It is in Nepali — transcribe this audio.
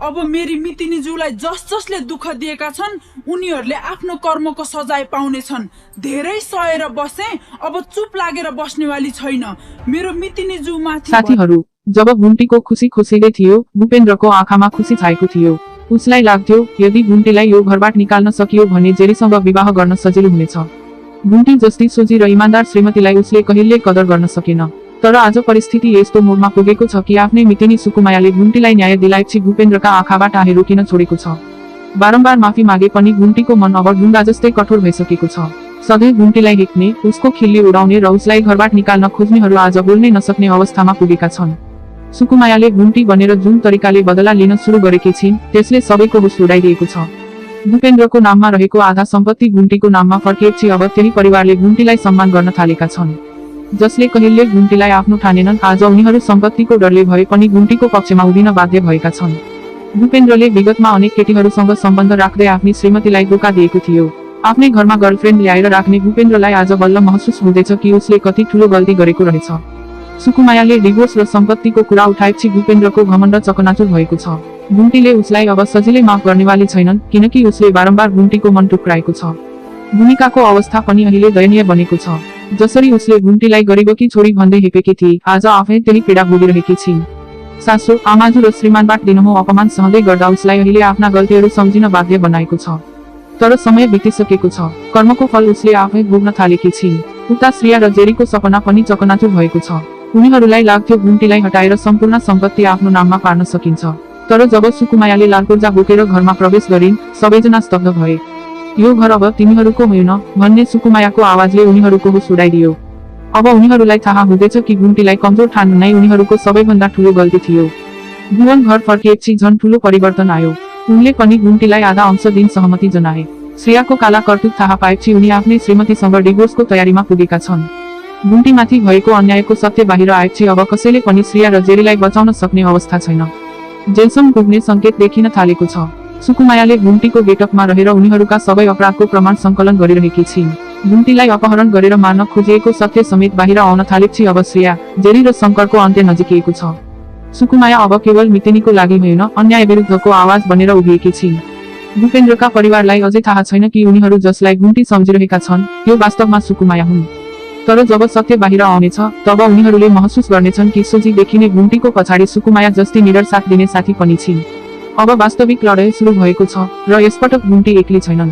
अब मेरी मितिनीज्यूलाई जसले दुःख दिएका छन् उनीहरूले आफ्नो कर्मको सजाय पाउनेछन्। धेरै सहेर बसे, अब चुप लागेर बस्नेवाली छैन। मेरो मितिनीज्यू माथि साथीहरू, जब घुन्टीको खुसी खोसिँदै थियो, भूपेन्द्रको आँखामा खुसी छाएको थियो। उसलाई लाग्थ्यो यदि घुन्टीलाई यो घरबाट निकाल्न सकियो भने जेरीसँग विवाह गर्न सजिलो हुनेछ। घुन्टी जस्ती सोझी र इमानदार श्रीमतीलाई उसले कहिल्यै कदर गर्न सकेन। तर आज परिस्थिति यस्तो मोडमा पुगेको छ कि आफ्नै मितिनी सुकुमायाले घुन्टीलाई न्याय दिलाएपछि भूपेन्द्रका आँखाबाट आँही रोकिन छोडेको छ। बारम्बार माफी मागे पनि घुन्टीको मन अब ढुङ्गा जस्तै कठोर भइसकेको छ। सधैँ घुन्टीलाई हेक्ने, उसको खिल्ली उडाउने र उसलाई घरबाट निकाल्न खोज्नेहरू आज बोल्नै नसक्ने अवस्थामा पुगेका छन्। सुकुमायाले घुन्टी बनेर जुन तरिकाले बदला लिन सुरु गरेकी छिन् त्यसले सबैको होस उडाइदिएको छ। भूपेन्द्रको नाममा रहेको आधा सम्पत्ति घुन्टीको नाममा फर्किएपछि अब त्यही परिवारले घुन्टीलाई सम्मान गर्न थालेका छन्। जसले कहिल्यै घुन्टीलाई आफ्नो ठानेनन् आज उनीहरू सम्पत्तिको डरले भए पनि घुन्टीको पक्षमा उभिन बाध्य भएका छन्। भूपेन्द्रले विगतमा अनेक केटीहरूसँग सम्बन्ध राख्दै आफ्नी श्रीमतीलाई धोका दिएको थियो। आफ्नै घरमा गर्लफ्रेन्ड ल्याएर राख्ने भूपेन्द्रलाई आज बल्ल महसुस हुँदैछ कि उसले कति ठूलो गल्ती गरेको रहेछ। सुकुमायाले डिभोर्स र सम्पत्तिको कुरा उठाएपछि भूपेन्द्रको घमण्ड चकनाचुर भएको छ। घुन्टीले उसलाई अब सजिलै माफ गर्नेवाली छैनन् किनकि उसले बारम्बार घुन्टीको मन टुक्राएको छ। भूमिकाको अवस्था पनि अहिले दयनीय बनेको छ। जसरी उसले घुन्टीलाई गरिबकी छोरी भन्दै हेपेकी थिए, आज आफै त्यही पीडा भोगिरहेकी छिन्। सासू, आमाजु र श्रीमानबाट दिनहुँ अपमान सहँदै गर्दा उसलाई अहिले आफ्ना गल्तीहरू सम्झिन बाध्य बनाएको छ। तर समय बितिसकेको छ। कर्मको फल उसले आफै भोग्न थालेकी छिन्। उता श्रेया र जेरीको सपना पनि चकनाचुर भएको छ। उनीहरूलाई लाग्थ्यो घुन्टीलाई हटाएर सम्पूर्ण सम्पत्ति आफ्नो नाममा पार्न सकिन्छ। तर जब सुकुमायाले लालपुर्जा बोकेर घरमा प्रवेश गरिन्, सबैजना स्तब्ध भए। यो घर अब तिमीहरूको होइन भन्ने सुकुमायाको आवाजले उनीहरूको होस उडाइदियो। अब उनीहरूलाई थाहा हुँदैछ कि घुन्टीलाई कमजोर ठान्नु नै उनीहरूको सबैभन्दा ठूलो गल्ती थियो। भुवन घर फर्किएपछि झन् ठूलो परिवर्तन आयो। उनले पनि घुन्टीलाई आधा अंश दिन सहमति जनाए। श्रेयाको काला कर्तुत थाहा पाएपछि उनी आफ्नै श्रीमतीसँग डिभोर्सको तयारीमा पुगेका छन्। घुन्टीमाथि भएको अन्यायको सत्य बाहिर आएपछि अब कसैले पनि श्रेया र जेरीलाई बचाउन सक्ने अवस्था छैन। जेलसम्म पुग्ने संकेत देखिन थालेको छ। सुकुमायाले घुन्टीको गेटअपमा रहेर उनीहरूका सबै अपराधको प्रमाण संकलन गरिरहेकी छिन्। घुन्टीलाई अपहरण गरेर मार्न खोजिएको सत्य समेत बाहिर आउन थालेपछि अब श्रेया, जेरी र शङ्करको अन्त्य नजिकिएको छ। सुकुमाया अब केवल मितिनीको लागि होइन, अन्याय विरुद्धको आवाज बनेर उभिएकी छिन्। भूपेन्द्रका परिवारलाई अझै थाहा छैन कि उनीहरू जसलाई घुन्टी सम्झिरहेका छन् त्यो वास्तवमा सुकुमाया हुन्। तर जब सत्य बाहिर आउनेछ तब उनीहरूले महसुस गर्नेछन् कि सोझी देखिने घुन्टीको पछाडि सुकुमाया जस्ती निडर साथ दिने साथी पनि छिन्। अब वास्तविक लडाईँ सुरु भएको छ र यसपटक घुन्टी एक्लै छैनन्।